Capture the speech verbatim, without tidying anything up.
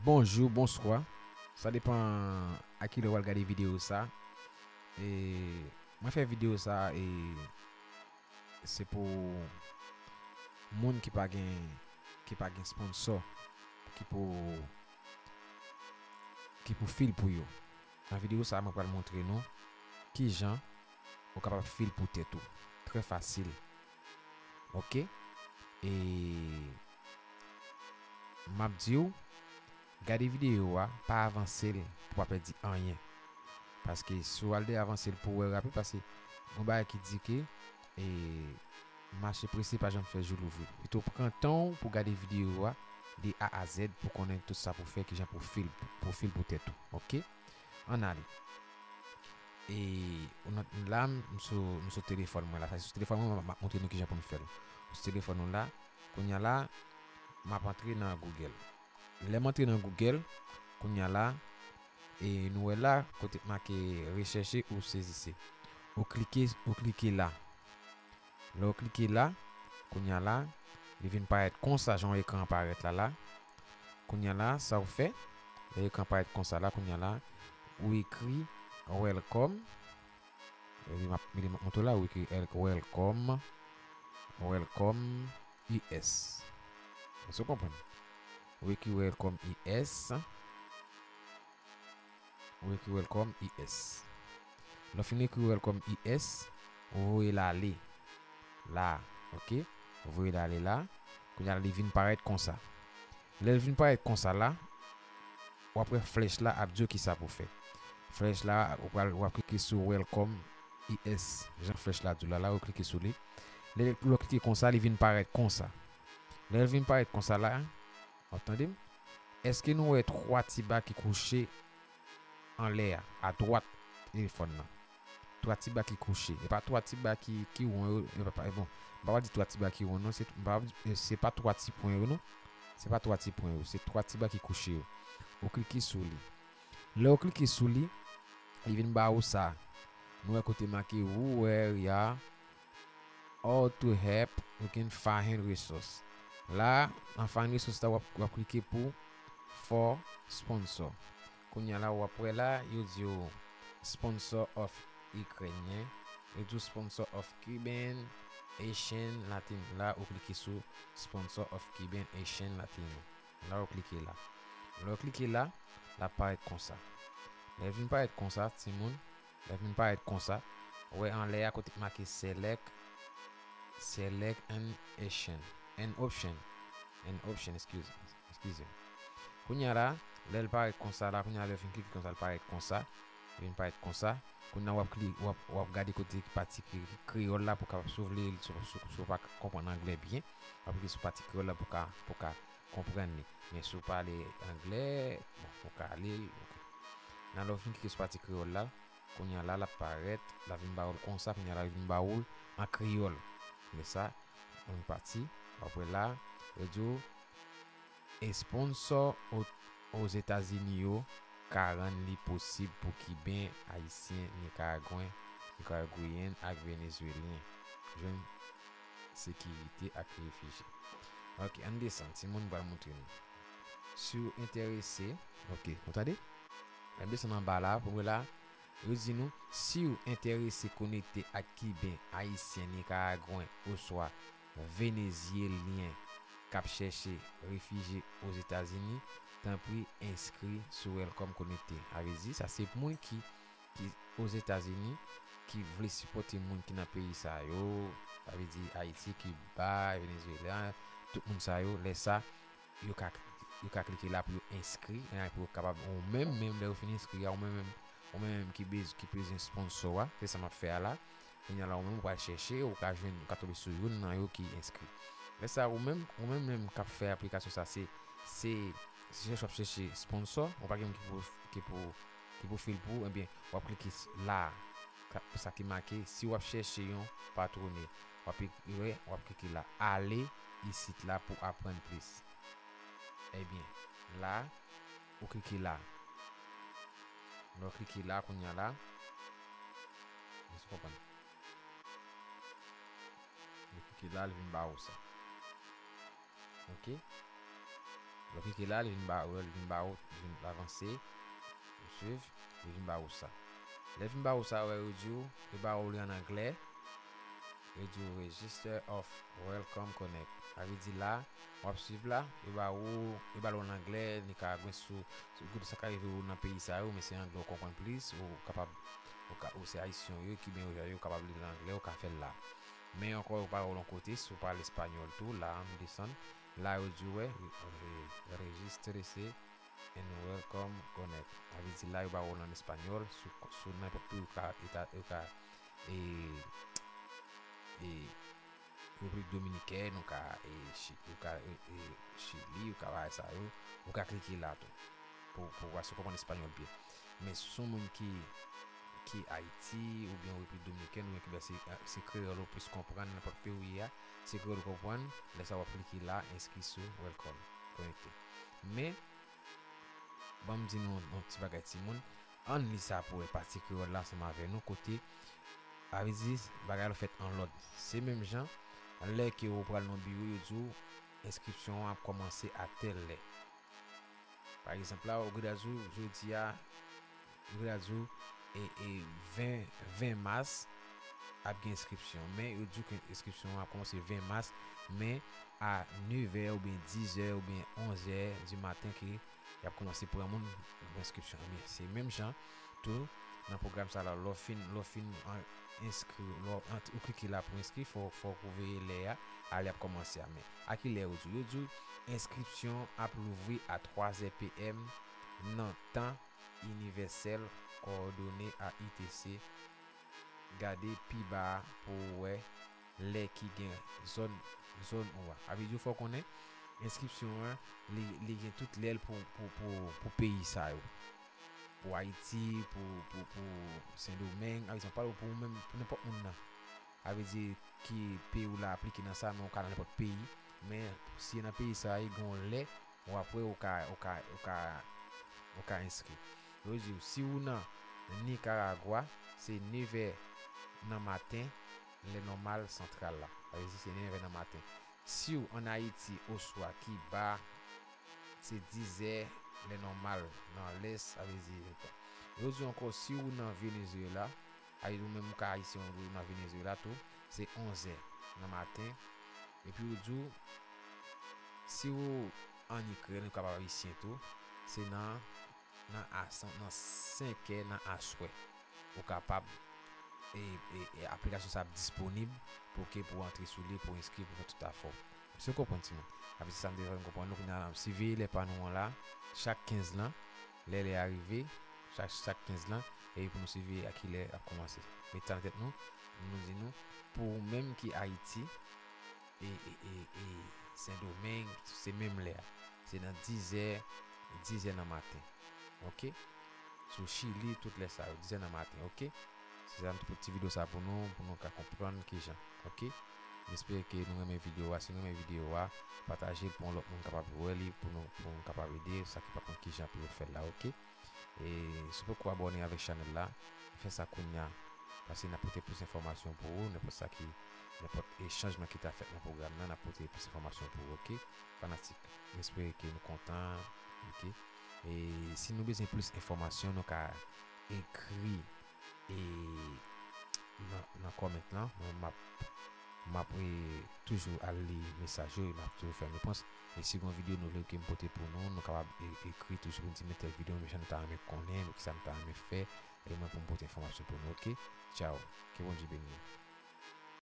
Bonjou, bonswa. Sa depan a kilè w al gade videyo sa. E mwen fè videyo sa e se pou moun ki pa gen ki pa gen sponsò ki pou ki pou fil pou yo. Nan videyo sa mwen pral montre nou kijan ou kapab fil pou tèt ou. Trè fasil. Ok? E m ap di w, gade videyo a, pa avanse l pou pa pèdi anyen. Paske si w al de avanse l pou w wè rapid, paske gon bagay ki di ke e, mache prese pa janm fè jou louvri. Pito pran tan w pou gade videyo a de A a Z pou konnen tout sa pou fè, kijan pou fil pou fil pou tèt ou. Ok? Ann ale. E la m sou m sou telefòn mwen la. Sa se sou telefòn mwen m ap montre nou kijan pou n fè l. Sou telefòn nou la, kounye a la, m ap antre nan Google. Lè m antre nan Google, kounye a la, e nou wè la kote k make rechèche ou sezise. Ou klike ou klike la. Lè w klike la, kounye a la, li vin parèt konsa, jan ekran an parèt la la. Kounye a la, sa w fè, lè ekran parèt konsa la, kounye a la, ou ekri welcome. Li m ap li m ap montre w la, ou ekri welcome, welcome U S. Èske w konprann? Ou ekri welcome U S. Ou ekri welcome U S. Lè w fin ekri welcome U S, ou voye l ale. La, ok? Ou voye l ale la. Kounye a la, li vin parèt konsa. Lè l vin parèt konsa la, w ap wè flèch la ap di w kisa pou fè. Flèch la, ou pral w ap klike sou welcome U S. Jan flèch la di w la, la, ou klike sou li. Lè, lè w klike konsa, li vin parèt konsa. Lè l vin parèt konsa la, w ap tande m? Èske nou wè twa ti ba ki kouche anlè a, adwat telefòn nan? Twa ti ba ki kouche. E pa twa ti ba ki, ki won yo, e pa, bon, m pa pral di twa ti ba ki won non, se, m pa, e se pa twa ti pwen yo non. Se pa twa ti pwen yo, se twa ti ba ki kouche yo. Ou klike sou li. Lè ou klike sou li, li vin ba ou sa. Nou wè kote make who, where, ya, how to help, you can find resource. La, nan find resource la, w ap, w ap klike pou for sponsor. Kounye a la, w ap wè la, yo di w sponsor of Ukrainian, yo di w sponsor of Cuban, Haitian, Latin. La, ou klike sou sponsor of Cuban, Haitian, Latino. La, ou klike la. Lè w klike la, l ap parèt konsa. Lè l vin parèt konsa, timoun, lè l vin parèt konsa, ou wè anlè a kote k make select, select an option, an option, an option, excuse, excuse. Kounye a la, lè l parèt konsa la, kounye a lè w fin klike konsa, l parèt konsa, li vin parèt konsa. Kounye a w ap kli, w ap, w ap gade kote pati kre-, kreyòl la pou w kapab, si w vle, si w, si w, si w pa konprann anglè byen, w ap klike sou pati kreyòl la pou w ka, pou w ka konprann li. Men si w pale anglè, bon, ou ka li l, ok. Nan lè w fin klike sou pati kreyòl la, kounye a la, l ap parèt, l ap vin ba ou l konsa, kounye a la, l vin ba ou l an kreyòl. Men sa, yon pati, w ap wè la, yo di w, e sponsor o, Ozetazini yo ka rann li posib pou Kiben, Ayisyen, Nikaragwen, Nikaragweyen ak Venezwelyen jwenn sekirite ak refijye. Ok, ann desann, timoun pral montre nou. Si w enterese, ok, nou tande? Ann desann anba la, pou mwen la, yo di nou, si w enterese konekte ak Kiben, Ayisyen, Nikaragwen, oswa Venezyelyen k ap chèche refijye Ozetazini, tanpri enskri sou Welcome Connected. Sa vle di, sa se moun ki, ki Ozetazini, ki vle sipòte moun ki nan peyi sa yo, sa vle di Ayiti, Kiba, Venezuela, tout moun sa yo, lè sa, yo ka, yo ka klike la pou yo enskri, e pou yo kapab, ou menm, menm lè yo fin enskri a, ou menm, menm, ou menm, menm ki bez-, ki bezwen sponsor a, se sa m ap fè a la. Kounye a la, ou menm, ou pral chèche, ou ka jwenn, ou ka tonbe sou youn nan yo ki enskri. Lè sa, ou menm, ou menm, menm k ap fè aplikasyon sa, se, se, se chèche w ap chèche sponsor, ou pa gen moun ki pou, ki pou, ki pou fil pou ou, ebyen, w ap klike s-, la, ka-, sa ki make, si w ap chèche yon patwone, w ap ek-, wè, w ap klike la, ale isit la pou aprann plis. Ebyen, la, ou klike la. Lè w klike la, kounye a la, èske w konprann? Ou klike la, li vin ba ou sa. Ok? Lè w klike la, li vin ba ou, li vin ba ou, li vin avanse. Ou swiv, li vin ba ou sa. Lè l vin ba ou sa, wè, yo di w, yo ba ou li an anglè. Yo di w register of Welcome Connect. Sa vle di la, w ap swiv la, yo ba ou, yo ba l an anglè, li ka gen sou, sou gout sa ka rive ou nan peyi sa yo, men se anglè ou konprann plis, ou kapab, ou ka, ou se ayisyen yo, kiben yo, yo kapab li l an anglè, ou ka fè l la. Men ankò, yo ba ou l yon kote, si w pale espanyòl tou, la, m desann. La, yo di w, wè, re- registrarse en Welcome Connect. Sa vle di la, yo ba ou l an espanyòl, sou, sou nenpòt peyi, ou ka, eta- ou ka, e, e, Repiblik Dominikèn, ou ka, e, Chi- ou ka, e, e, Chili, ou ka bagay sa yo, ou ka klike la tou. Pou, pou wè si w konprann espanyòl byen. Men si w se yon moun ki, ki Ayiti, oubyen Repiblik Dominikèn, oubyen Kiba, se, se kreyòl ou plis konprann, nenpòt peyi ou ye a, se kreyòl ou konprann, lè sa w ap klike la, enskri sou Welcome, konekte. Men, ban m di nou yon ti bagay timoun, ann li sa pou wè pati kreyòl la ansanm avè nou, kote, sa vle di, bagay yo fèt an lòd. Se menm jan, lè ke ou pral nan biwo, yo di w, enskripsyon an ap kòmanse a tèl lè. Pa egzanp la, ou gen dwa di w, jodi a, ou gen dwa di w, e, e, ven, ven mas, ap gen enskripsyon. Men, yo di w ke enskripsyon an ap kòmanse ven mas, men a nevè oubyen dizè oubyen onzè di maten ke y ap kòmanse pran moun pou enskripsyon. Ebyen, se menm jan tou nan pwogram sa la, lè w fin, lè w fin an- enskri, lè w ant- ou klike la pou enskri, fò, fò w veye lè a, a lè ap kòmanse a. Men, a ki lè yo di w? Yo di w enskripsyon ap louvri a twa zè P M nan tan inivèsèl kowòdone a I T C. Gade pi ba a pou w wè lè ki gen zòn, zòn ou a. Sa vle di w fò w konnen enskripsyon an, li, li gen tout lè l pou, pou, pou, pou peyi sa yo. Pou Ayiti, pou, pou, pou Sendomeng, pa egzanp, pale pou ou menm, pou nenpòt moun nan. Sa vle di ki peyi w la aplike nan sa, men ou ka nan nenpòt peyi. Men si nan peyi sa, e gen yon lè, ou apre ou ka, ou ka, ou ka, ou ka enskri. Yo di w, si ou nan Nikaragwa, se nevè nan maten, lè nòmal santral la. Sa vle di se nevè nan maten. Si w ann Ayiti oswa Kiba, se dizè lè nòmal nan lès, sa vle di. Yo di w ankò, si w nan Venezuela, ay, ou menm ou ka ayisyen, ou nan Venezuela tou, se onzè nan maten. Epi yo di w, si w ann Ikrèn, ou kapab ayisyen tou, se nan, nan asan, nan senkè nan aswè. Ou kapab, e, e, e aplikasyon sa ap disponib pou ke pou antre sou li, pou enskri, pou fè tout afè w. Èske w konprann, timoun? Sa vle di sa m te fè nou konprann, nou kounye a, siveye lè pa nou an la, chak kenz lan, lè lè a rive, chak, chak kenz lan, epi pou nou siveye a ki lè l ap kòmanse. Met sa nan tèt nou, nou di nou, pou ou menm ki Ayiti, e, e, e, e Sendomeng, se menm lè a. Se nan dizè, dizè nan maten. Oke? Sou Chili, tout lè sa yo, dizè nan maten, oke? Se sa m te pote ti videyo sa pou nou, pou nou ka konprann kijan, oke? M espere ke nou renmen videyo a. Si nou renmen videyo a, pataje l pou yon lòt moun kapab wè li, pou nou, pou nou kapab ede sa ki pa konn kijan pou yo fè l la, oke? E si w poko abòne avèk chanèl la, fè sa kounye a. Paske n ap pote plis enfòmasyon pou ou, nenpòt sa ki, nenpòt, e, chanjman ki ta fèt nan pwogram nan, n ap pote plis enfòmasyon pou ou, oke? Fanatik, m espere ke nou kontan, oke? E si nou bezwen plis enfòmasyon, nou ka ekri, e, nan, nan comment lan. Mwen, m ap, m ap, e, toujou al li mesaj yo, e m ap toujou fè repons. E si gen yon videyo nou vle ke m pote pou nou, nou kapab e- ekri toujou pou n di men tèl videyo, men jan nou ta renmen konnen, men kisa nou ta renmen fè, e mwen pou m pote enfòmasyon pou nou, oke? Tchaw, ke Bondye beni nou.